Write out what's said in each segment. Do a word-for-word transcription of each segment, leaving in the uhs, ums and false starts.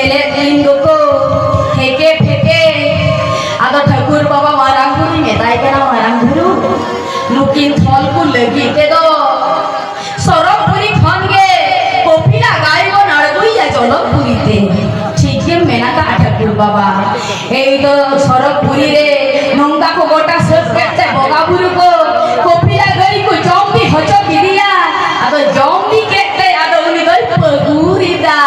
ᱮᱱᱮᱡ ᱫᱤᱱ ᱫᱚᱠᱚ ᱯᱷᱮᱠᱮ ᱯᱷᱮᱠᱮ᱾ ᱟᱫᱚ ᱴᱷᱟᱹᱠᱩᱨ ᱵᱟᱵᱟ ᱢᱟᱨᱟᱝ ᱵᱩᱨᱩᱭ ᱢᱮᱛᱟᱭ ᱠᱟᱱᱟ, ᱢᱟᱨᱟᱝ ᱵᱩᱨᱩ, ᱱᱩᱠᱤᱱ ᱯᱷᱚᱞ ᱠᱚ ᱞᱟᱹᱜᱤᱫ ᱛᱮᱫᱚ ᱥᱚᱨᱚᱜᱽᱯᱩᱨᱤ ᱠᱷᱚᱱ ᱜᱮ ᱠᱚᱯᱤᱞᱟ ᱜᱟᱹᱭ ᱵᱚᱱ ᱟᱬᱜᱚᱭᱟ ᱡᱚᱞᱚᱜᱽᱯᱩᱨᱤ ᱛᱮ᱾ ᱴᱷᱤᱠ ᱜᱮᱢ ᱢᱮᱱ ᱟᱠᱟᱫᱼᱟ ᱴᱷᱟᱹᱠᱩᱨ ᱵᱟᱵᱟ᱾ ᱮᱭ ᱫᱚ ᱥᱚᱨᱚᱜᱽᱯᱩᱨᱤ ᱨᱮ ᱱᱚᱝᱠᱟ ᱠᱚ ᱜᱚᱴᱟ ᱥᱟᱹᱛ ᱠᱮᱫ ᱛᱮ ᱵᱚᱸᱜᱟ ᱵᱩᱨᱩ ᱠᱚ ᱠᱚᱯᱤᱞᱟ ᱜᱟᱹᱭ ᱠᱚ ᱡᱚᱢ ᱵᱤ ᱦᱚᱪᱚ ᱠᱮᱫᱮᱭᱟ᱾ ᱟᱫᱚ ᱡᱚᱢ ᱵᱤ ᱠᱮᱫ ᱛᱮ ᱟᱫᱚ ᱩᱱᱤ ᱫᱚᱭ ᱯᱟᱹᱜᱩᱨ ᱮᱫᱟ᱾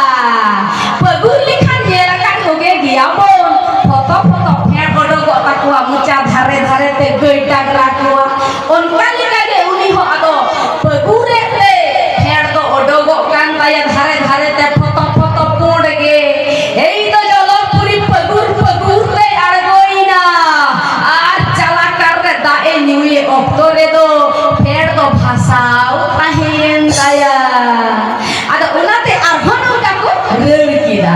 ᱯᱟᱹᱜᱩᱨ ᱞᱮᱠᱷᱟᱱ ᱧᱮᱞ ᱟᱠᱟᱫ ᱠᱚᱜᱮ ᱜᱮᱭᱟ ᱵᱚᱱ, ᱯᱷᱚᱛᱚ ᱯᱷᱚᱛᱚ ᱯᱷᱮᱸᱰ ᱚᱰᱚᱠᱚᱜ ᱛᱟᱠᱚᱣᱟ ᱢᱚᱪᱟ ᱫᱷᱟᱨᱮ ᱫᱷᱟᱨᱮ ᱛᱮ ᱜᱟᱹᱭ ᱰᱟᱝᱨᱟ ᱠᱚᱣᱟ᱾ ᱚᱱᱠᱟ ᱞᱮᱠᱟ ᱜᱮ ᱩᱱᱤ ᱦᱚᱸ ᱟᱫᱚ ᱯᱟᱹᱜᱩᱨᱮᱫ ᱛᱮ ᱯᱷᱮᱸᱰ ᱫᱚ ᱚᱰᱚᱠᱚᱜ ᱠᱟᱱ ᱛᱟᱭᱟ ᱫᱷᱟᱨᱮ ᱫᱷᱟᱨᱮ ᱛᱮ ᱯᱷᱚᱛᱚ ᱯᱷᱚᱛᱚ ᱯᱩᱸᱰ ᱜᱮ᱾ ᱮᱭ ᱫᱚ ᱡᱚᱞᱚᱜᱽᱯᱩᱨᱤ ᱯᱟᱹᱜᱩᱨ ᱯᱟᱹᱜᱩᱨ ᱛᱮᱭ ᱟᱬᱜᱚᱭᱮᱱᱟ ᱟᱨ ᱪᱟᱞᱟ ᱠᱟᱨ ᱨᱮ ᱫᱟᱜ ᱮ ᱧᱩᱭᱮ ᱚᱠᱛᱚ ᱨᱮᱫᱚ ᱯᱷᱮᱸᱰ ᱫᱚ ᱵᱷᱟᱥᱟᱣ ᱛᱟᱦᱮᱸᱭᱮᱱ ᱛᱟᱭᱟ᱾ ᱟᱫᱚ ᱚᱱᱟᱛᱮ ᱟᱨᱦᱚᱸ ᱱᱚᱝᱠᱟ ᱠᱚ ᱨᱟᱹᱲ ᱠᱮᱫᱟ᱾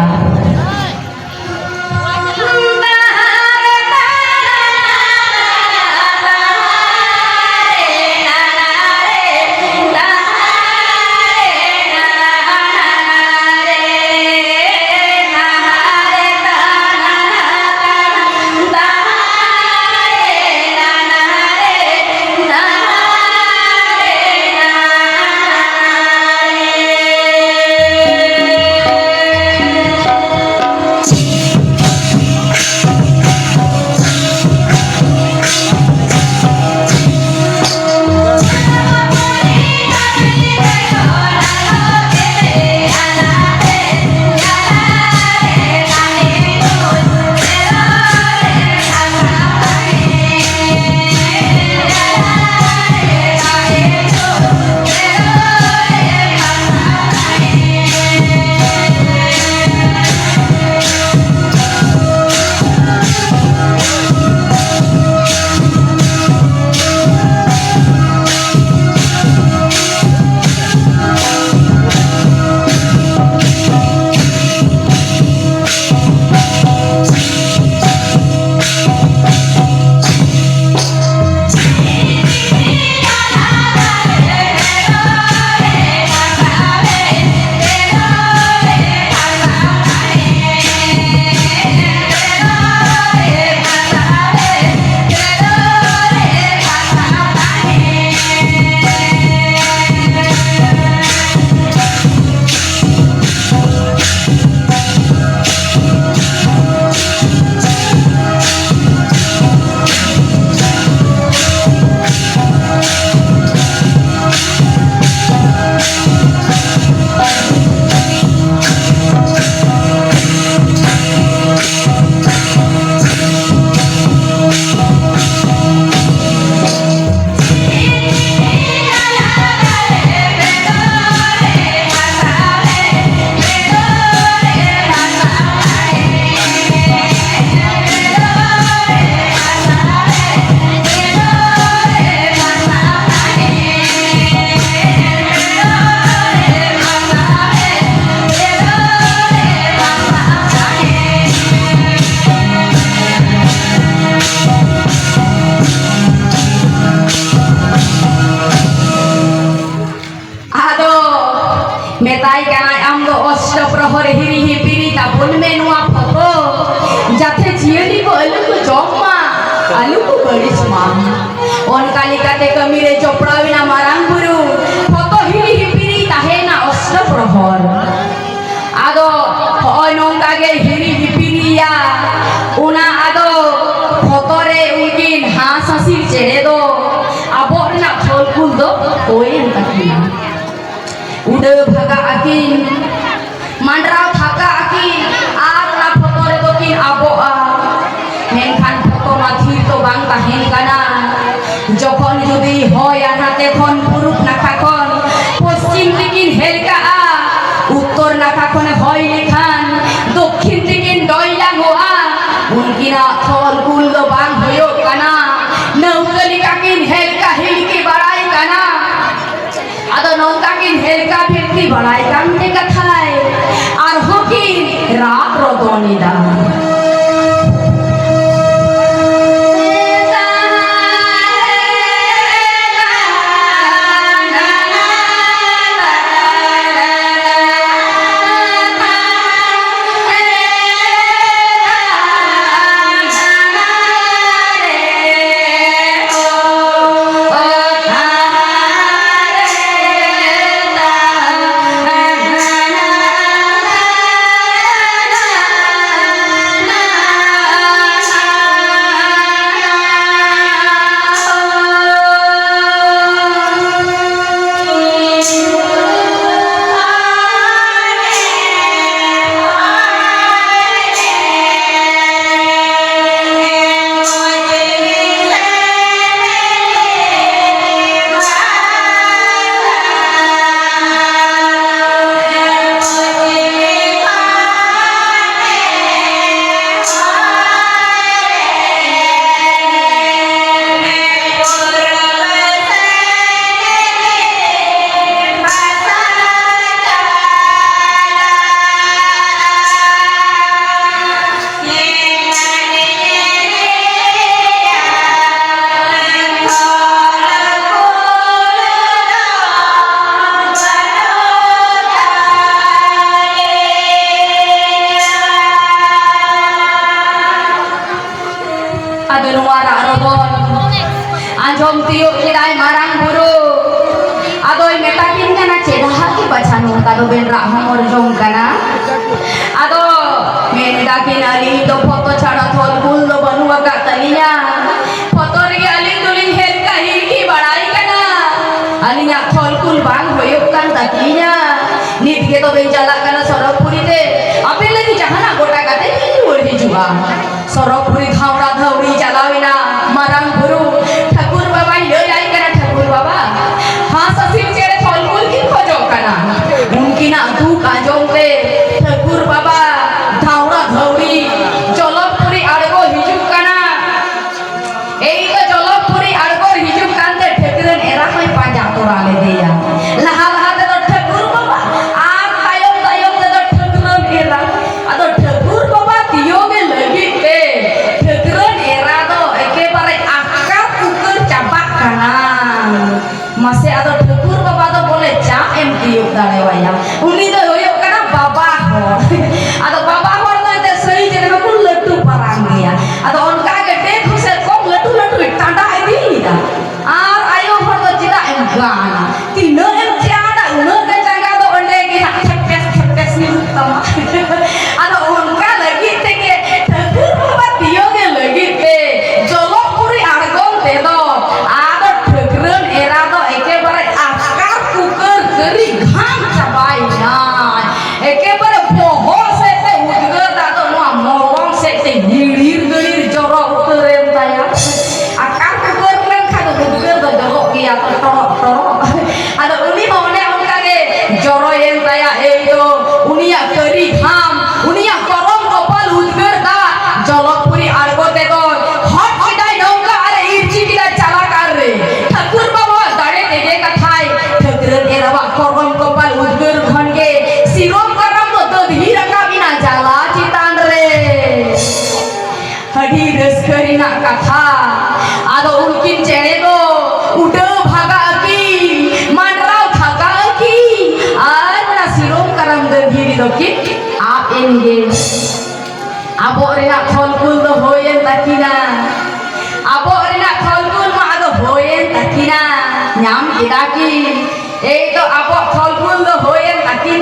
ᱦᱤᱨᱤ ᱦᱤᱯᱤᱨᱤ ᱛᱟᱵᱚᱱ ᱢᱮ ᱱᱚᱣᱟ ᱯᱷᱚᱛᱚ, ᱡᱟᱛᱮ ᱡᱤᱭᱟᱹᱞᱤ ᱠᱚ ᱟᱞᱚ ᱠᱚ ᱡᱚᱢ ᱢᱟ, ᱟᱞᱚ ᱠᱚ ᱵᱟᱹᱲᱤᱡ ᱢᱟ᱾ ᱚᱱᱠᱟ ᱞᱮᱠᱟᱛᱮ ᱠᱟᱹᱢᱤ ᱨᱮ ᱡᱚᱯᱲᱟᱣ ᱮᱱᱟ ᱢᱟᱨᱟᱝ ᱵᱩᱨᱩ, ᱯᱷᱚᱛᱚ ᱦᱤᱨᱤ ᱦᱤᱯᱤᱨᱤ ᱛᱟᱦᱮᱸᱭᱮᱱᱟ ᱚᱥᱴᱚ ᱯᱨᱚᱦᱚᱨ᱾ ᱟᱫᱚ ᱦᱚᱸᱜᱼᱚᱭ ᱱᱚᱝᱠᱟ ᱜᱮ ᱦᱤᱨᱤ ᱦᱤᱯᱤᱨᱤᱭᱟ, ᱚᱱᱟ ᱟᱫᱚ ᱯᱷᱚᱛᱚ ᱨᱮ ᱩᱱᱠᱤᱱ ᱦᱟᱸᱥ ᱦᱟᱸᱥᱤᱞ ᱪᱮᱬᱮ ᱫᱚ ᱟᱵᱚᱜ ᱨᱮᱱᱟᱜ ᱯᱷᱚᱞ ᱠᱩᱞ ᱫᱚ ᱦᱩᱭᱮᱱ ᱛᱟᱹᱠᱤᱱᱟ᱾ ᱩᱰᱟᱹᱣ ᱵᱷᱟᱜᱟᱜ ᱟᱹᱠᱤᱱ, ᱢᱟᱸᱰᱨᱟᱣ ᱛᱷᱟᱠᱟᱜ ᱟᱹᱠᱤᱱ, ᱟᱨ ᱚᱱᱟ ᱯᱷᱚᱛᱚ ᱨᱮᱫᱚ ᱠᱤᱱ ᱟᱵᱚᱜᱼᱟ᱾ ᱢᱮᱱᱠᱷᱟᱱ ᱯᱷᱚᱛᱚ ᱢᱟ ᱛᱷᱤᱨ ᱫᱚ ᱵᱟᱝ ᱛᱟᱦᱮᱱ ᱠᱟᱱᱟ᱾ ᱡᱚᱠᱷᱚᱱ ᱡᱩᱫᱤ ᱦᱚᱭ ᱟᱨ ᱱᱟᱛᱮ ᱠᱷᱚᱱ ᱯᱩᱨᱩᱵ ᱱᱟᱠᱷᱟ ᱠᱷᱚᱱ ᱯᱚᱥᱪᱤᱢ ᱛᱮᱠᱤᱱ ᱦᱮᱞᱠᱟᱜᱼᱟ, ᱩᱛᱛᱚᱨ ᱱᱟᱠᱷᱟ ᱠᱷᱚᱱᱮ ᱦᱚᱭ ᱞᱮᱠᱷᱟᱱ ᱫᱚᱠᱠᱷᱤᱱ ᱛᱮᱠᱤᱱ ᱰᱚᱭᱞᱟᱝᱚᱜᱼᱟ, ᱩᱱᱠᱤᱱᱟᱜ ᱯᱷᱚᱞ ᱠᱩᱞ ᱫᱚ ᱵᱟᱝ ᱦᱩᱭᱩᱜ ᱠᱟᱱᱟ᱾ ᱱᱟᱹᱣᱠᱟᱹ ᱞᱮᱠᱟ ᱠᱤᱱ ᱦᱮᱞᱠᱟ ᱦᱤᱞᱠᱤ ᱵᱟᱲᱟᱭ ᱠᱟᱱᱟ᱾ ᱟᱫᱚ ᱱᱚᱝᱠᱟ ᱠᱤᱱ ᱦᱮᱞᱠᱟ ᱵᱷᱤᱞᱠᱤ ᱵᱟᱲᱟᱭ ᱠᱟᱱ ᱛᱮ ᱠᱟᱛᱷᱟᱭ ᱟᱨᱦᱚᱸ ᱠᱤᱱ ᱨᱟᱜ ᱨᱚᱫᱚᱱ ᱮᱫᱟ᱾ ᱟᱵᱮᱱ ᱨᱟᱜ ᱦᱚᱸ ᱚᱨᱡᱚᱝ ᱠᱟᱱᱟ᱾ ᱟᱫᱚ ᱢᱮᱱ ᱮᱫᱟ ᱠᱤᱱ, ᱟᱹᱞᱤᱧ ᱫᱚ ᱯᱷᱚᱛᱚ ᱪᱷᱟᱲᱟ ᱛᱷᱚᱞ ᱠᱩᱞ ᱫᱚ ᱵᱟᱹᱱᱩᱜ ᱟᱠᱟᱫ ᱛᱟᱹᱞᱤᱧᱟ᱾ ᱯᱷᱚᱛᱚ ᱨᱮᱜᱮ ᱟᱹᱞᱤᱧ ᱫᱚᱞᱤᱧ ᱦᱮᱞᱠᱟ ᱦᱤᱞᱠᱤ ᱵᱟᱲᱟᱭ ᱠᱟᱱᱟ᱾ ᱟᱹᱞᱤᱧᱟᱜ ᱛᱷᱚᱞ ᱠᱩᱞ ᱵᱟᱝ ᱦᱩᱭᱩᱜ ᱠᱟᱱ ᱛᱟᱹᱞᱤᱧᱟ᱾ ᱱᱤᱛ ᱜᱮ ᱛᱚᱵᱮᱧ ᱪᱟᱞᱟᱜ ᱠᱟᱱᱟ ᱥᱚᱨᱚᱜᱽᱯᱩᱨᱤ ᱛᱮ, ᱟᱯᱮ ᱞᱟᱹᱜᱤᱫ ᱡᱟᱦᱟᱱᱟᱜ ᱜᱚᱴᱟ ᱠᱟᱛᱮ ᱞᱤᱧ ᱨᱩᱣᱟᱹᱲ ᱦᱤᱡᱩᱜᱼᱟ᱾ ᱥᱚᱨᱚᱜᱽᱯᱩᱨᱤ ᱫᱷᱟᱣᱲᱟ ᱫᱷᱟᱣᱲᱤ ᱪᱟᱞᱟᱣ ᱮᱱᱟ᱾ ᱢᱟᱨᱟᱝ ᱵᱩᱨᱩ ᱴᱷᱟᱹᱠᱩᱨ ᱵᱟᱵᱟᱭ ᱞᱟᱹᱭ ᱟᱭ ᱠᱟᱱᱟ, ᱴᱷᱟᱹᱠᱩᱨ ᱵᱟᱵᱟ, ᱦᱟᱸᱥ ᱦᱟᱹᱥᱤᱞ ᱪᱮᱬᱮ ᱛᱷᱚᱞ ᱠᱩᱞ ᱠᱤᱱ ᱠᱷᱚᱡᱚᱜ ᱠᱟᱱᱟ᱾ ᱩᱱᱠᱤᱱᱟᱜ ᱫᱩᱠ ᱟᱸᱡᱚᱢ ᱛᱮ ᱴᱷᱟᱹᱠᱩᱨ ᱵᱟᱵᱟ ᱫᱷᱟᱣᱲᱟ ᱫᱷᱟᱣᱲᱤ ᱡᱚᱞᱚᱜᱽᱯᱩᱨᱤ ᱟᱬᱜᱚ ᱦᱤᱡᱩᱜ ᱠᱟᱱᱟ᱾ ᱮᱭ ᱫᱚ ᱡᱚᱞᱚᱜᱽᱯᱩᱨᱤ ᱟᱬᱜᱚ ᱦᱤᱡᱩᱜ ᱠᱟᱱᱛᱮ ᱴᱷᱟᱹᱠᱨᱟᱹᱱ ᱮᱨᱟ ᱦᱚᱸᱭ ᱯᱟᱸᱡᱟ ᱛᱚᱨᱟ ᱞᱮᱫᱮᱭᱟ᱾ ᱞᱟᱦᱟ ᱞᱟᱦᱟ ᱛᱮᱫᱚ ᱴᱷᱟᱹᱠᱩᱨ ᱵᱟᱵᱟ ᱟᱨ ᱛᱟᱭᱚᱢ ᱛᱟᱭᱚᱢ ᱛᱮᱫᱚ ᱴᱷᱟᱹᱠᱨᱟᱹᱱ ᱮᱨᱟ᱾ ᱟᱫᱚ ᱴᱷᱟᱹᱠᱩᱨ ᱵᱟᱵᱟ ᱛᱤᱭᱳᱜᱮ ᱞᱟᱹᱜᱤᱫ ᱛᱮ ᱴᱷᱟᱹᱠᱨᱟᱹᱱ ᱮᱨᱟ ᱫᱚ ᱮᱠᱮᱵᱟᱨᱮ ᱟᱠᱟᱨ ᱠᱩᱠᱟᱹᱨ ᱪᱟᱵᱟᱜ ᱠᱟᱱᱟ᱾ ᱢᱟᱥᱮ, ᱟᱫᱚ ᱴᱷᱟᱹᱠᱩᱨ ᱵᱟᱵᱟ ᱫᱚ ᱵᱚᱞᱮ ᱪᱟᱜ ᱮᱢ ᱛᱤᱭᱳᱜ ᱫᱟᱲᱮᱣᱟᱭᱟ? ᱩᱱᱤ ᱫᱚᱭ ᱦᱩᱭᱩᱜ ᱠᱟᱱᱟ ᱵᱟᱵᱟ ᱦᱚᱲ᱾ ᱟᱫᱚ ᱵᱟᱵᱟ ᱦᱚᱲ ᱫᱚ ᱮᱱᱛᱮ ᱥᱟᱹᱦᱤ ᱡᱮ ᱦᱚᱸᱠᱚ ᱞᱟᱹᱴᱩ ᱯᱟᱨᱟᱝ ᱜᱮᱭᱟ᱾ ᱟᱫᱚ ᱚᱱᱠᱟ ᱜᱮ ᱰᱮᱠ ᱦᱚᱸ ᱥᱮᱨᱚᱠᱚᱢ ᱞᱟᱹᱴᱩ ᱞᱟᱹᱴᱩᱭ ᱴᱟᱸᱰᱟ ᱤᱫᱤᱭᱮᱫᱟ᱾ ᱟᱨ ᱟᱭᱳ ᱦᱚᱲ ᱫᱚ ᱪᱮᱫᱟᱜ ᱮᱢ ᱜᱟᱱᱟ? ᱛᱤᱱᱟᱹᱜ ᱮᱢ ᱪᱟᱸᱫᱟ, ᱩᱱᱟᱹᱜ ᱜᱮ ᱡᱟᱸᱜᱟ ᱫᱚ ᱚᱸᱰᱮ ᱜᱮ ᱦᱟᱸᱜ ᱴᱷᱮᱯᱮᱥ ᱴᱷᱮᱯᱮᱥ ᱧᱩᱨᱩᱜ ᱛᱟᱢᱟ᱾ ᱟᱫᱚ ᱚᱱᱠᱟ ᱞᱟᱹᱜᱤᱫ ᱛᱮᱜᱮ ᱴᱷᱟᱹᱠᱩᱨ ᱵᱟᱵᱟ ᱛᱤᱭᱳᱜᱮ ᱞᱟᱹᱜᱤᱫ ᱛᱮ ᱡᱚᱞᱚᱜᱽᱯᱩᱨᱤ ᱟᱬᱜᱚᱱ ᱛᱮᱫᱚ ᱟᱫᱚ ᱴᱷᱟᱹᱠᱨᱟᱹᱱ ᱮᱨᱟ ᱫᱚ ᱮᱠᱮᱵᱟᱨᱮ ᱟᱠᱟᱨ ᱠᱩᱠᱟᱹᱨ ᱠᱟᱹᱨᱤ ᱜᱷᱟᱢ ᱪᱟᱵᱟᱭᱮᱱᱟᱭ᱾ ᱮᱠᱮᱵᱟᱨᱮ ᱵᱚᱦᱚᱜ ᱥᱮᱫ ᱛᱮ ᱩᱫᱽᱜᱟᱹᱨ ᱫᱟᱜ ᱫᱚ ᱱᱚᱣᱟ ᱢᱚᱞᱚᱝ ᱥᱮᱫ ᱛᱮ ᱜᱤᱲᱤᱨ ᱜᱤᱲᱤᱨ ᱡᱚᱨᱚ ᱩᱛᱟᱹᱨᱮᱱ ᱛᱟᱭᱟ᱾ ᱟᱠᱟᱨ ᱠᱩᱠᱟᱹᱨ ᱞᱮᱱᱠᱷᱟᱱ ᱫᱚ ᱩᱫᱽᱜᱟᱹᱨ ᱫᱚ ᱡᱚᱨᱚᱜ ᱜᱮᱭᱟ ᱛᱚ, ᱴᱚᱲᱚᱜ ᱴᱚᱲᱚᱜ᱾ ᱟᱫᱚ ᱩᱱᱤ ᱦᱚᱸ ᱚᱱᱮ ᱚᱱᱠᱟ ᱜᱮ ᱡᱚᱨᱚᱭᱮᱱ ᱛᱟᱭᱟ᱾ ᱮᱭ ᱫᱚ ᱩᱱᱤᱭᱟᱜ ᱠᱟᱹᱨᱤ ᱜᱷᱟᱢ, ᱩᱱᱤᱭᱟᱜ ᱠᱚᱨᱚᱢ ᱠᱚᱯᱟᱞ ᱩᱫᱽᱜᱟᱹᱨ ᱫᱟᱜ ᱡᱚᱞᱚᱜᱽᱯᱩᱨᱤ ᱟᱬᱜᱚ ᱛᱮᱫᱚ ᱦᱚᱴ ᱠᱮᱫᱟᱭ ᱱᱚᱝᱠᱟ ᱟᱨ ᱮ ᱤᱨᱪᱤ ᱠᱮᱫᱟ ᱪᱟᱞᱟᱠᱟᱨ ᱨᱮ᱾ ᱴᱷᱟᱹᱠᱩᱨ ᱵᱟᱵᱟᱣᱟᱜ ᱫᱟᱲᱮ ᱛᱮᱜᱮ ᱠᱟᱛᱷᱟᱭ ᱴᱷᱟᱹᱠᱨᱟᱹᱱ ᱮᱨᱟᱣᱟᱜ ᱠᱚᱨᱚᱢ ᱠᱚᱯᱟᱞ ᱩᱫᱽᱜᱟᱹᱨ ᱠᱷᱚᱱ ᱜᱮ ᱥᱤᱨᱚᱢ ᱠᱟᱨᱟᱢ ᱫᱚ ᱫᱟᱹᱫᱷᱤ ᱨᱟᱠᱟᱵ ᱮᱱᱟ ᱡᱟᱞᱟ ᱪᱮᱛᱟᱱ ᱨᱮ᱾ ᱟᱹᱰᱤ ᱨᱟᱹᱥᱠᱟᱹ ᱨᱮᱱᱟᱜ ᱠᱟᱛᱷᱟ᱾ ᱟᱫᱚ ᱩᱱᱠᱤᱱ ᱪᱮᱬᱮ ᱫᱚ ᱩᱰᱟᱹᱣ ᱵᱷᱟᱜᱟᱜ ᱟᱹᱠᱤᱱ, ᱢᱟᱸᱰᱨᱟᱣ ᱵᱷᱟᱜᱟᱜ ᱟᱹᱠᱤᱱ, ᱟᱨ ᱚᱱᱟ ᱥᱤᱨᱚᱢ ᱠᱟᱨᱟᱢ ᱫᱟᱹᱫᱷᱤ ᱨᱮᱫᱚ ᱠᱤᱱ ᱟᱵ ᱮᱱ ᱜᱮ᱾ ᱟᱵᱚᱜ ᱨᱮᱱᱟᱜ ᱯᱷᱚᱞ ᱯᱷᱩᱞ ᱫᱚ ᱦᱩᱭᱮᱱ ᱛᱟᱹᱠᱤᱱᱟ᱾ ᱟᱵᱚᱜ ᱨᱮᱱᱟᱜ ᱯᱷᱚᱞ ᱯᱷᱩᱞ ᱢᱟ ᱟᱫᱚ ᱦᱩᱭᱮᱱ ᱛᱟᱹᱠᱤᱱᱟ, ᱧᱟᱢ ᱠᱮᱫᱟ ᱠᱤᱱ᱾ ᱮᱭ ᱫᱚ ᱟᱵᱚᱜ ᱯᱷᱚᱞ ᱯᱷᱩᱞ ᱫᱚ ᱦᱩᱭᱮᱱ ᱛᱟᱹᱠᱤᱱᱟ᱾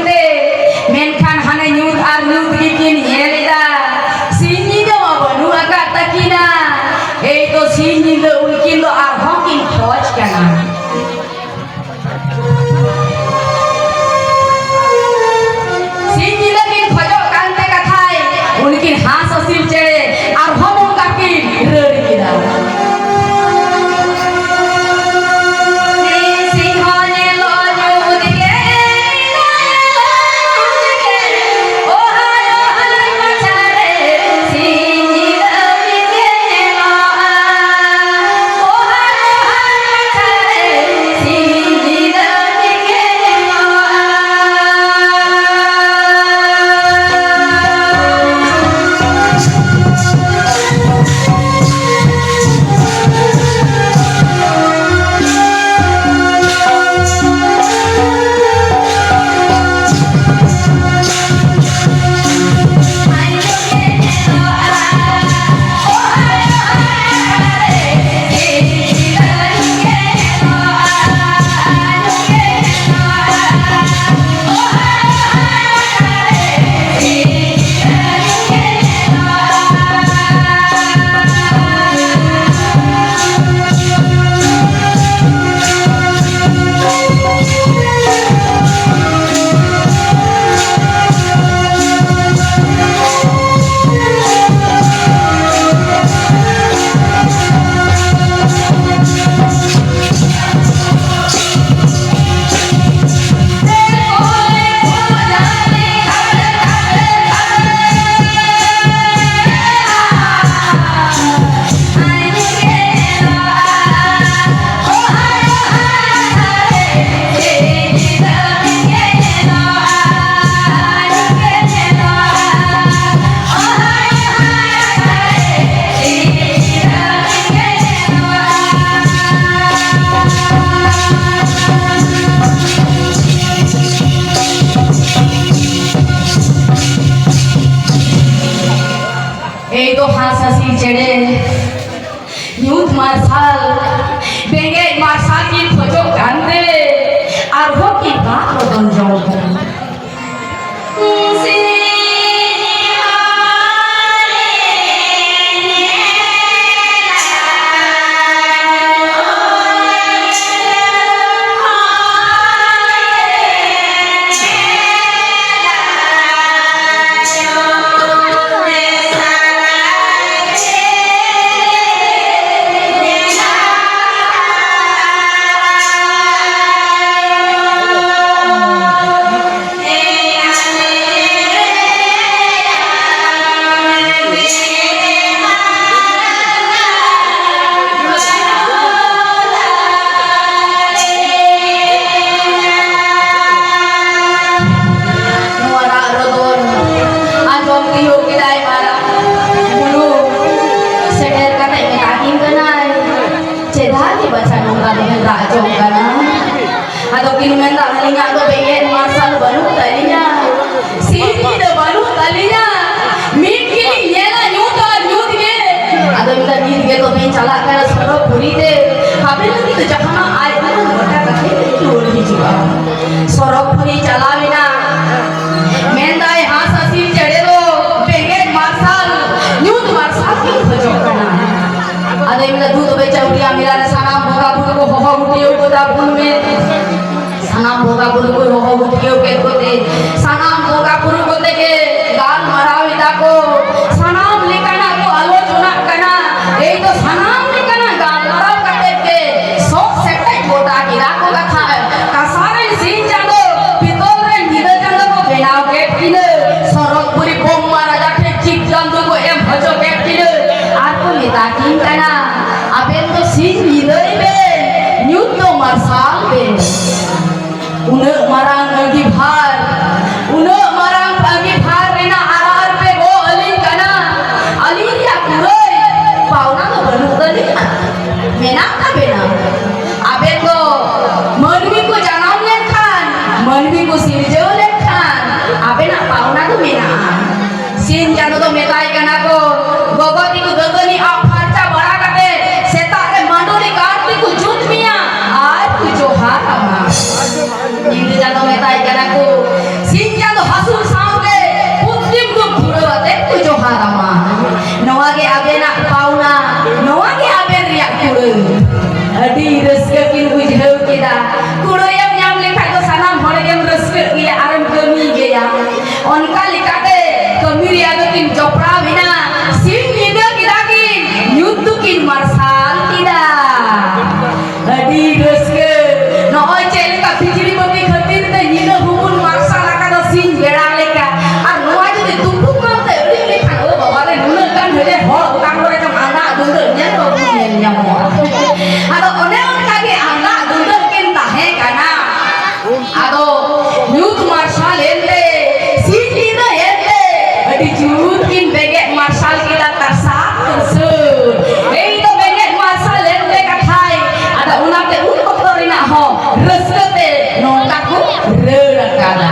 ᱦᱟᱸᱥ ᱦᱟᱸᱥᱤ ᱪᱮᱬᱮ ᱧᱩᱛ ᱢᱟᱨᱥᱟᱞ, ᱵᱮᱸᱜᱮᱫ ᱢᱟᱨᱥᱟᱞ ᱠᱤᱱ ᱠᱷᱚᱡᱚᱜ ᱠᱟᱱᱛᱮ ᱟᱨᱦᱚᱸ ᱠᱤᱱ ᱨᱟᱜ ᱨᱚᱫᱚᱱ ᱡᱚᱝ ᱠᱟᱱᱟ᱾ ᱱᱚᱣᱟ ᱨᱟᱜ ᱨᱚᱫᱚᱱ ᱟᱸᱡᱚᱢ ᱛᱤᱭᱳᱜ ᱠᱮᱫᱟᱭ ᱢᱟᱨᱟᱝ ᱵᱩᱨᱩ᱾ ᱥᱮᱴᱮᱨ ᱠᱟᱛᱮ ᱢᱮᱛᱟ ᱠᱤᱱ ᱠᱟᱱᱟᱭ, "ᱪᱮᱫᱟᱜ ᱜᱮ ᱵᱟᱪᱷᱟ ᱱᱚᱝᱠᱟ ᱫᱚᱵᱮᱱ ᱨᱟᱜ ᱡᱚᱝ ᱠᱟᱱᱟ?" ᱟᱫᱚ ᱠᱤᱱ ᱢᱮᱱᱫᱟ, "ᱟᱹᱞᱤᱧᱟᱜ ᱫᱚ ᱵᱮᱸᱜᱮᱫ ᱢᱟᱨᱥᱟᱞ ᱵᱟᱹᱱᱩᱜ ᱛᱟᱹᱞᱤᱧᱟ, ᱥᱤᱧ ᱧᱤᱫᱟᱹ ᱵᱟᱹᱱᱩᱜ ᱛᱟᱹᱞᱤᱧᱟ, ᱢᱤᱫ ᱜᱮᱞᱤᱧ ᱧᱮᱞᱟ ᱧᱩᱛ ᱟᱨ ᱧᱩᱛ ᱜᱮ᱾" ᱟᱫᱚ ᱢᱮᱱᱫᱟ, "ᱱᱤᱛ ᱜᱮ ᱛᱚᱵᱮᱧ ᱪᱟᱞᱟᱜ ᱠᱟᱱᱟ ᱥᱚᱨᱚᱜᱽᱯᱩᱨᱤ ᱛᱮ, ᱟᱵᱮᱱ ᱞᱟᱹᱜᱤᱫ ᱛᱮ ᱡᱟᱦᱟᱱᱟᱜ ᱟᱭ ᱩᱢᱟᱹᱱ ᱜᱚᱴᱟ ᱠᱟᱛᱮ ᱞᱤᱧ ᱨᱩᱣᱟᱹᱲ ᱦᱤᱡᱩᱜᱼᱟ᱾" ᱥᱚᱨᱚᱜᱽᱯᱩᱨᱤ ᱪᱟᱞᱟᱣ ᱮᱱᱟ, ᱢᱮᱱᱫᱟᱭ, ᱦᱟᱸᱥ ᱦᱟᱸᱥᱤ ᱪᱮᱬᱮ ᱫᱚ ᱵᱮᱸᱜᱮᱫ ᱢᱟᱨᱥᱟᱞ ᱧᱩᱛ ᱢᱟᱨᱥᱟᱞ ᱠᱤᱱ ᱠᱷᱚᱡᱚᱜ ᱠᱟᱱᱟ᱾ ᱟᱫᱚ ᱢᱮᱱᱫᱟ, "ᱫᱩ ᱛᱚᱵᱮ ᱪᱟᱹᱣᱰᱤᱭᱟ ᱢᱮᱞᱟ ᱨᱮ ᱥᱟᱱᱟᱢ ᱵᱚᱸᱜᱟ ᱵᱩᱨᱩ ᱠᱚ ᱦᱚᱦᱚ ᱜᱩᱴᱭᱟᱹᱣ ᱜᱚᱫᱟ ᱵᱚᱱ ᱢᱮ᱾" ᱥᱟᱱᱟᱢ ᱵᱚᱸᱜᱟ ᱵᱩᱨᱩ ᱠᱚ ᱦᱚᱦᱚ ᱜᱩᱴᱭᱟᱹᱣ ᱠᱮᱫ ᱠᱚᱛᱮ, ᱥᱟᱱᱟᱢ ᱵᱚᱸᱜᱟ ᱵᱩᱨᱩ ᱠᱚᱛᱮ ᱜᱮ ᱜᱟᱞᱢᱟᱨᱟᱣ ᱮᱫᱟ ᱠᱚ, ᱥᱟᱱᱟᱢ ᱞᱮᱠᱟᱱᱟᱜ ᱠᱚ ᱟᱞᱳᱪᱚᱱᱟᱜ ᱠᱟᱱᱟ᱾ ᱮᱭ ᱫᱚ ᱥᱟᱱᱟᱢ ᱞᱮᱠᱟᱱᱟᱜ ᱜᱟᱞᱢᱟᱨᱟᱣ ᱠᱟᱛᱮ ᱜᱮ ᱥᱚᱜ ᱥᱮᱴᱮᱡ ᱜᱚᱴᱟ ᱠᱮᱫᱟ ᱠᱚ ᱠᱟᱛᱷᱟ᱾ ᱠᱟᱥᱟ ᱨᱮᱱ ᱥᱤᱧ ᱪᱟᱸᱫᱚ, ᱯᱤᱛᱚᱞ ᱨᱮᱱ ᱧᱤᱫᱟᱹ ᱪᱟᱸᱫᱚ ᱠᱚ ᱵᱮᱱᱟᱣ ᱠᱮᱫ ᱠᱤᱱᱟᱹ᱾ ᱥᱚᱨᱚᱜᱽᱯᱩᱨᱤ ᱵᱚᱦᱩᱢᱟ ᱨᱟᱡᱟ ᱴᱷᱮᱱ ᱪᱤᱛ ᱪᱟᱸᱫᱚ ᱠᱚ ᱮᱢ ᱦᱚᱪᱚ ᱠᱮᱫ ᱠᱤᱱᱟᱹ᱾ ᱟᱨ ᱠᱚ ᱢᱮᱛᱟ ᱠᱤᱱ ᱠᱟᱱᱟ, ᱟᱵᱮᱱ ᱫᱚ ᱥᱤᱧ ᱧᱤᱫᱟᱹᱭ ᱵᱮᱱ, ᱧᱩᱛ ᱫᱚ ᱢᱟᱨᱥᱟᱞ ᱵᱮᱱ᱾ ᱩᱱᱟᱹᱜ ᱢᱟᱨᱟᱝ ᱟᱹᱜᱤᱵᱷᱟᱨ, ᱩᱱᱟᱹᱜ ᱢᱟᱨᱟᱝ ᱟᱹᱜᱤᱵᱷᱟᱨ ᱨᱮᱱᱟᱜ ᱟᱨᱟᱨ ᱯᱮ ᱜᱚᱜ ᱟᱹᱞᱤᱧ ᱠᱟᱱᱟ᱾ ᱟᱹᱞᱤᱧ ᱨᱮᱭᱟᱜ ᱠᱩᱲᱟᱹᱭ ᱯᱟᱣᱱᱟ ᱫᱚ ᱵᱟᱹᱱᱩᱜ ᱛᱟᱹᱞᱤᱧᱟ, ᱢᱮᱱᱟᱜ ᱛᱟᱵᱮᱱᱟ᱾ ᱟᱵᱮᱱ ᱫᱚ ᱢᱟᱹᱱᱢᱤ ᱠᱚ ᱡᱟᱱᱟᱢ ᱞᱮᱱᱠᱷᱟᱱ, ᱢᱟᱹᱱᱢᱤ ᱠᱚ ᱥᱤᱨᱡᱟᱹᱣ ᱞᱮᱱᱠᱷᱟᱱ, ᱟᱵᱮᱱᱟᱜ ᱯᱟᱣᱱᱟ ᱫᱚ ᱢᱮᱱᱟᱜᱼᱟ᱾ ᱥᱤᱧ ᱪᱟᱸᱫᱚ ᱫᱚ ᱢᱮᱛᱟᱭ ᱠᱟᱱᱟ ᱠᱚ, "ᱜᱚ" ᱞᱮᱠᱟᱛᱮ ᱠᱟᱹᱢᱤ ᱨᱮᱭᱟᱜ ᱫᱚᱠᱤᱱ ᱡᱚᱯᱲᱟᱣ ᱮᱱᱟ᱾ ᱥᱤᱧ ᱧᱤᱫᱟᱹ ᱠᱮᱫᱟ ᱠᱤᱱ, ᱧᱩᱛ ᱫᱚᱠᱤᱱ ᱢᱟᱨᱥᱟᱞ ᱠᱮᱫᱟ᱾ ᱟᱹᱰᱤ ᱨᱟᱹᱥᱠᱟᱹ᱾ ᱱᱚᱜᱼᱚᱭ ᱪᱮᱫ ᱞᱮᱠᱟ ᱵᱤᱡᱽᱞᱤ ᱵᱟᱹᱛᱤ ᱠᱷᱟᱹᱛᱤᱨ ᱛᱮ ᱧᱤᱫᱟᱹ ᱦᱚᱸᱵᱚᱱ ᱢᱟᱨᱥᱟᱞ ᱟᱠᱟᱫᱟ ᱥᱤᱧ ᱵᱮᱲᱟ ᱞᱮᱠᱟ᱾ ᱟᱨ ᱱᱚᱣᱟ ᱡᱩᱫᱤ ᱛᱩᱯᱩᱜ ᱢᱟᱱᱛᱮ ᱟᱹᱰᱤ ᱞᱮᱠᱷᱟᱱ, ᱳ ᱵᱟᱵᱟ ᱨᱮ, ᱱᱩᱱᱟᱹᱜ ᱜᱟᱱ ᱦᱮᱲᱮ ᱦᱚᱲ ᱚᱠᱟ ᱠᱚᱨᱮ ᱪᱚᱢ ᱟᱸᱫᱟᱜ ᱫᱩᱸᱫᱟᱹᱜ ᱧᱮᱞ ᱵᱟᱵᱚᱱ ᱧᱮᱞ ᱧᱟᱢᱚᱜᱼᱟ᱾ ᱟᱫᱚ ᱚᱱᱮ ᱚᱱᱠᱟ ᱜᱮ ᱟᱸᱫᱟᱜ ᱫᱩᱸᱫᱟᱹᱜ ᱠᱤᱱ ᱛᱟᱦᱮᱸ ᱠᱟᱱᱟ᱾ ᱟᱫᱚ ᱧᱩᱛ ᱢᱟᱨᱥᱟᱞ ᱮᱱᱛᱮ, ᱥᱤᱧ ᱧᱤᱫᱟᱹ ᱮᱱᱛᱮ, ᱟᱹᱰᱤ ᱡᱩᱛ ᱠᱤᱱ ᱵᱮᱸᱜᱮᱫ ᱢᱟᱨᱥᱟᱞ ᱠᱮᱫᱟ ᱛᱟᱨᱥᱟᱞ ᱛᱟᱨᱥᱟᱹᱞ᱾ ᱮᱭ ᱫᱚ ᱵᱮᱸᱜᱮᱫ ᱢᱟᱨᱥᱟᱞ ᱮᱱᱛᱮ ᱠᱟᱛᱷᱟᱭ᱾ ᱟᱫᱚ ᱚᱱᱟᱛᱮ ᱩᱱ ᱚᱠᱛᱚ ᱨᱮᱱᱟᱜ ᱦᱚᱸ ᱨᱟᱹᱥᱠᱟᱹ ᱛᱮ ᱱᱚᱝᱠᱟ ᱠᱚ ᱨᱟᱹᱲ ᱟᱠᱟᱫᱟ᱾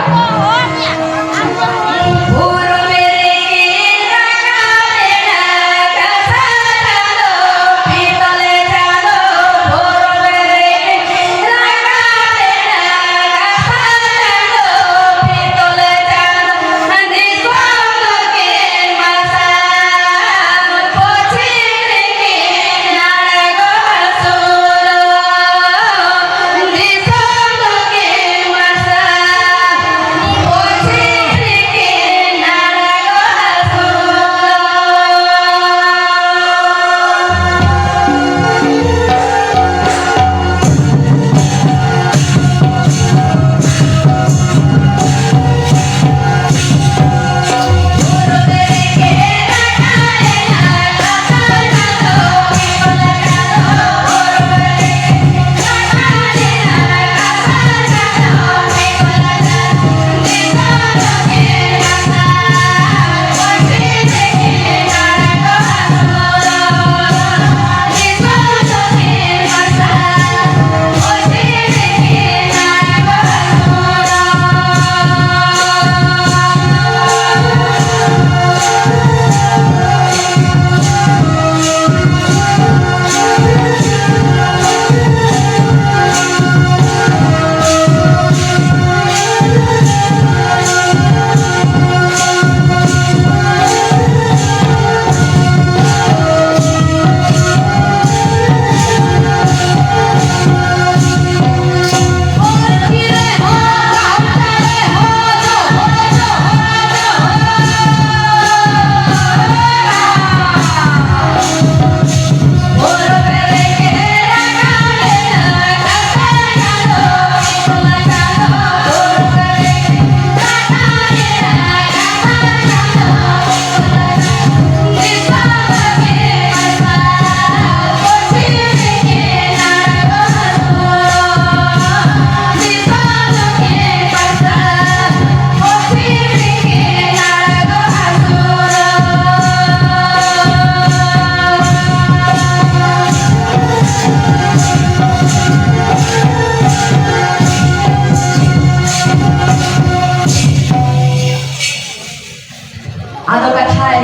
ᱦᱟᱭ,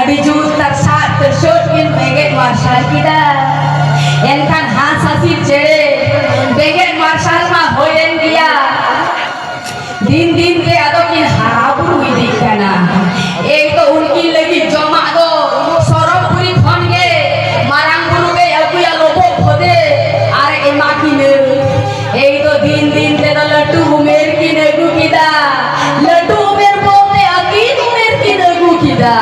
ᱟᱹᱰᱤ ᱡᱳᱨ ᱛᱟᱨᱥᱟᱜ ᱛᱟᱹᱨᱥᱟᱹᱜ ᱠᱤᱱ ᱵᱮᱸᱜᱮᱫ ᱢᱟᱨᱥᱟᱞ ᱠᱮᱫᱟ᱾ ᱮᱱᱠᱷᱟᱱ ᱦᱟᱸᱥ ᱦᱟᱸᱥᱤᱞ ᱪᱮᱬᱮ ᱵᱮᱸᱜᱮᱫ ᱢᱟᱨᱥᱟᱞ ᱢᱟ ᱦᱩᱭᱮᱱ ᱜᱮᱭᱟ᱾ ᱫᱤᱱ ᱫᱤᱱ ᱛᱮ ᱟᱫᱚ ᱠᱤᱱ ᱦᱟᱨᱟ ᱵᱩᱨᱩ ᱤᱫᱤᱜ ᱠᱟᱱᱟ᱾ ᱮᱭ ᱛᱚ ᱩᱱᱠᱤᱱ ᱞᱟᱹᱜᱤᱫ ᱡᱚᱢᱟᱜ ᱫᱚ ᱥᱚᱨᱚᱜᱽᱯᱩᱨᱤ ᱠᱷᱚᱱ ᱜᱮ ᱢᱟᱨᱟᱝ ᱵᱩᱨᱩ ᱜᱮᱭ ᱟᱹᱜᱩᱭᱟ ᱞᱚᱵᱚᱜ ᱠᱷᱚᱫᱮ ᱟᱨ ᱮᱢᱟ ᱠᱤᱱᱟᱹ᱾ ᱮᱭ ᱫᱚ ᱫᱤᱱ ᱫᱤᱱ ᱛᱮᱫᱚ ᱞᱟᱹᱴᱩ ᱩᱢᱮᱨ ᱠᱤᱱ ᱟᱹᱜᱩ ᱠᱮᱫᱟ᱾ ᱞᱟᱹᱴᱩ ᱩᱢᱮᱨ ᱵᱚᱞᱛᱮ ᱟᱹᱠᱤᱱ ᱩᱢᱮᱨ ᱠᱤᱱ ᱟᱹᱜᱩ ᱠᱮᱫᱟ᱾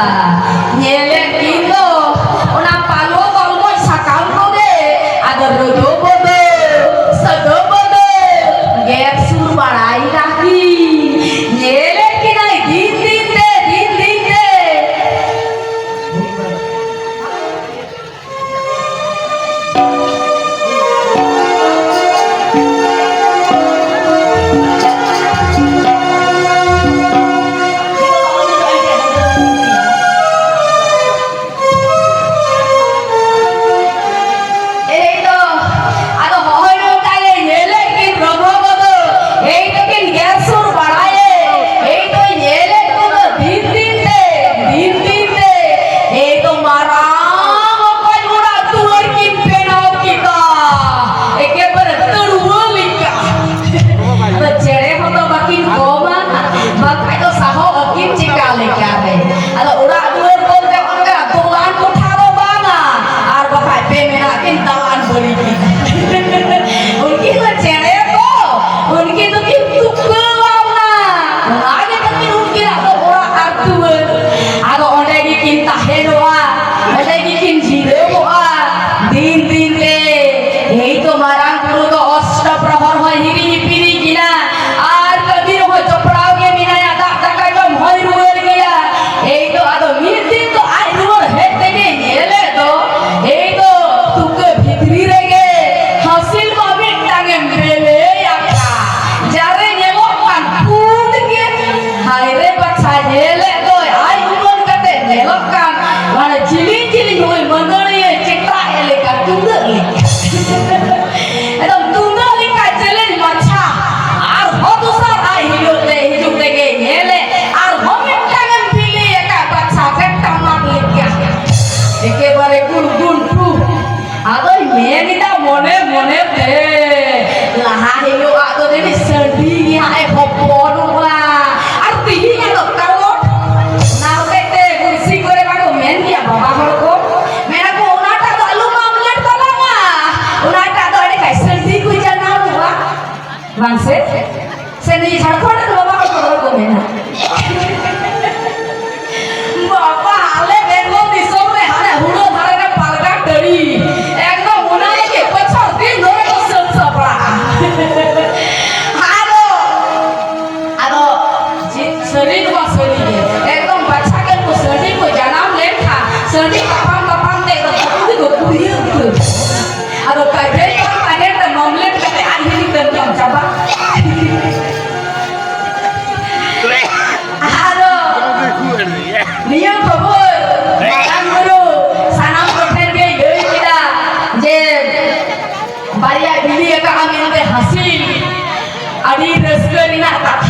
ᱧᱮᱞᱮᱫ ᱠᱤᱱ ᱫᱚ ᱚᱱᱟ ᱯᱟᱞᱚ ᱛᱚᱞᱢᱚᱡ ᱥᱟᱠᱟᱢ ᱠᱚᱜᱮ ᱟᱫᱚ ᱨᱚᱫᱚ ᱵᱚᱫᱚ, ᱥᱟᱫᱚ ᱵᱚᱫᱚ, ᱜᱮᱨ ᱥᱩᱨ ᱵᱟᱲᱟᱭ ᱫᱟᱠᱤᱱ᱾ ᱧᱮᱞᱮᱫ ᱠᱤᱱᱟᱭ ᱫᱤᱱ ᱫᱤᱱ ᱛᱮ, ᱫᱤᱱ ᱫᱤᱱ ᱛᱮ᱾ ᱮᱭ ᱛᱚ, ᱟᱫᱚ ᱦᱚᱸᱜᱼᱚᱭ ᱱᱚᱝᱠᱟ ᱜᱮ ᱧᱮᱞᱮᱫ ᱠᱤᱱ ᱨᱚᱜᱚ ᱠᱚᱫᱚ, ᱮᱭ ᱛᱚ ᱠᱤᱱ ᱜᱮᱨ ᱥᱩᱨ ᱵᱟᱲᱟᱭᱮ, ᱮᱭ ᱛᱚ ᱧᱮᱞᱮᱫ ᱠᱚᱫᱚ ᱫᱤᱱ ᱫᱤᱱ ᱛᱮ, ᱫᱤᱱ ᱫᱤᱱ ᱛᱮ, ᱮᱭ ᱛᱚ ᱢᱟᱨᱟᱝ ᱚᱠᱚᱡ ᱚᱲᱟᱜ ᱫᱩᱣᱟᱹᱨ ᱠᱤᱱ ᱵᱮᱱᱟᱣ ᱠᱮᱫᱟ, ᱮᱠᱮᱵᱟᱨᱮ ᱛᱟᱹᱲᱩᱣᱟᱹ ᱞᱮᱠᱟ᱾ ᱟᱫᱚ ᱪᱮᱬᱮ ᱦᱚᱸ ᱫᱚ ᱵᱟᱹᱠᱤᱱ ᱠᱚᱢᱟ, ᱵᱟᱠᱷᱟᱡ ᱫᱚ ᱥᱟᱦᱚᱵ ᱟᱹᱠᱤᱱ ᱪᱮᱠᱟ ᱞᱮᱠᱟᱨᱮ? ᱟᱫᱚ ᱚᱲᱟᱜ ᱫᱩᱣᱟᱹᱨ ᱵᱚᱞᱛᱮ ᱚᱱᱠᱟ ᱫᱚᱞᱟᱱ ᱠᱚᱴᱷᱟ ᱫᱚ ᱵᱟᱝᱟ, ᱟᱨ ᱵᱟᱠᱷᱟᱡ ᱯᱮ ᱢᱮᱱᱟᱜ ᱠᱤᱱ ᱫᱟᱞᱟᱱ ᱵᱟᱹᱲᱤ ᱠᱤᱱ᱾ ᱩᱱᱠᱤᱱ ᱫᱚ ᱪᱮᱬᱮ ᱠᱚ, ᱩᱱᱠᱤᱱ ᱫᱚᱠᱤᱱ ᱛᱩᱠᱟᱹᱣᱟ ᱚᱱᱟ, ᱚᱱᱟ ᱜᱮ ᱛᱟᱹᱠᱤᱱ ᱩᱱᱠᱤᱱᱟᱜ ᱫᱚ ᱚᱲᱟᱜ ᱟᱨ ᱫᱩᱣᱟᱹᱨ᱾ ᱟᱫᱚ ᱚᱸᱰᱮ ᱜᱮᱠᱤᱱ ᱛᱟᱦᱮᱱᱚᱜᱼᱟ, ᱚᱸᱰᱮ ᱜᱮᱠᱤᱱ ᱡᱤᱨᱟᱹᱣᱚᱜᱼᱟ᱾ ᱫᱤᱱ ᱫᱤᱱ ᱛᱮ ᱮᱭ ᱛᱚ ᱢᱟᱨᱟᱝ ᱵᱩᱨᱩ ᱫᱚ ᱚᱥᱴᱚ ᱯᱨᱚᱦᱚᱨ ᱦᱚᱸᱭ ᱦᱤᱨᱤ ᱦᱤᱯᱤᱨᱤ ᱠᱤᱱᱟ, ᱟᱨ ᱠᱟᱹᱢᱤ ᱨᱮᱦᱚᱸ ᱡᱚᱯᱲᱟᱣ ᱜᱮ ᱢᱮᱱᱟᱭᱟ, ᱫᱟᱜ ᱫᱟᱠᱟ ᱡᱚᱢ ᱦᱚᱸᱭ ᱨᱩᱣᱟᱹᱲ ᱜᱮᱭᱟ᱾ ᱮᱭ ᱫᱚ ᱟᱫᱚ ᱢᱤᱫ ᱫᱤᱱ ᱫᱚ ᱟᱡ ᱨᱩᱣᱟᱹᱲ ᱦᱮᱡ ᱛᱮᱜᱮ ᱧᱮᱞᱮᱫ ᱫᱚ, ᱮᱭ ᱫᱚ ᱛᱩᱠᱟᱹ ᱵᱷᱤᱛᱨᱤ ᱨᱮᱜᱮ ᱦᱟᱹᱥᱤᱞ ᱢᱟ ᱢᱤᱫᱴᱟᱝ ᱮᱢ ᱵᱮᱞᱮ ᱟᱠᱟᱫ, ᱡᱟᱨᱮ ᱧᱮᱞᱚᱜ ᱠᱟᱱ ᱯᱩᱸᱰ ᱜᱮ᱾ ᱦᱟᱭ ᱨᱮ ᱵᱟᱪᱷᱟ, ᱧᱮᱞᱮᱫ ᱫᱚᱭ ᱟᱡ ᱩᱢᱟᱹᱱ ᱠᱟᱛᱮ ᱧᱮᱞᱚᱜ ᱠᱟᱱ, ᱢᱟᱱᱮ ᱡᱤᱞᱤᱧ ᱡᱤᱞᱤᱧ ᱦᱩᱭ ᱢᱟᱹᱫᱟᱹᱲᱤᱭᱟᱹ ᱪᱮᱴᱨᱟ ᱞᱮᱠᱟ, ᱛᱩᱢᱫᱟᱹᱜ ᱞᱮᱠᱟ᱾ ᱮᱠᱫᱚᱢ ᱛᱩᱢᱫᱟᱹᱜ ᱞᱮᱠᱟ ᱡᱮᱞᱮᱧ ᱢᱟᱪᱷᱟ᱾ ᱟᱨᱦᱚᱸ ᱫᱚᱥᱟᱨ ᱟᱡ ᱦᱤᱡᱩᱜ ᱛᱮ, ᱦᱤᱡᱩᱜ ᱛᱮᱜᱮ ᱧᱮᱞᱮ, ᱟᱨᱦᱚᱸ ᱢᱤᱫᱴᱟᱝ ᱮᱢ ᱵᱤ ᱮᱠᱫᱚᱢ ᱵᱟᱪᱷᱟ ᱜᱮ ᱠᱚ ᱥᱟᱺᱰᱤ ᱠᱚ ᱡᱟᱱᱟᱢ ᱞᱮᱱᱠᱷᱟᱱ ᱥᱟᱺᱰᱤ ᱛᱟᱯᱟᱢ ᱛᱟᱯᱟᱢ ᱛᱮ ᱮᱠᱫᱚᱢ ᱟᱹᱛᱩ ᱜᱮᱠᱚ ᱠᱩᱲᱤᱭᱟᱹ ᱩᱛᱟᱹᱨ᱾ ᱟᱫᱚ ᱠᱟᱡᱮ ᱠᱚ ᱯᱟᱡᱮ ᱛᱮ ᱢᱚᱢᱞᱮᱴ ᱠᱟᱛᱮ ᱟᱨ ᱦᱤᱞᱤ ᱛᱟᱹᱨ ᱠᱚ ᱪᱟᱵᱟ᱾ ᱟᱫᱚ ᱱᱤᱭᱟᱹ ᱠᱷᱚᱵᱚᱨ ᱢᱟᱨᱟᱝ ᱵᱩᱨᱩ ᱥᱟᱱᱟᱢ ᱠᱚᱴᱷᱮᱱ ᱜᱮ ᱞᱟᱹᱭ ᱠᱮᱫᱟ ᱡᱮ ᱵᱟᱨᱭᱟ ᱵᱤᱞᱤ ᱟᱠᱟᱫᱼᱟ ᱢᱮᱱᱛᱮ ᱦᱟᱹᱥᱤᱞ ᱟᱹᱰᱤ ᱨᱟᱹᱥᱠᱟᱹ ᱨᱮᱱᱟᱜ ᱠᱟᱛᱷᱟ᱾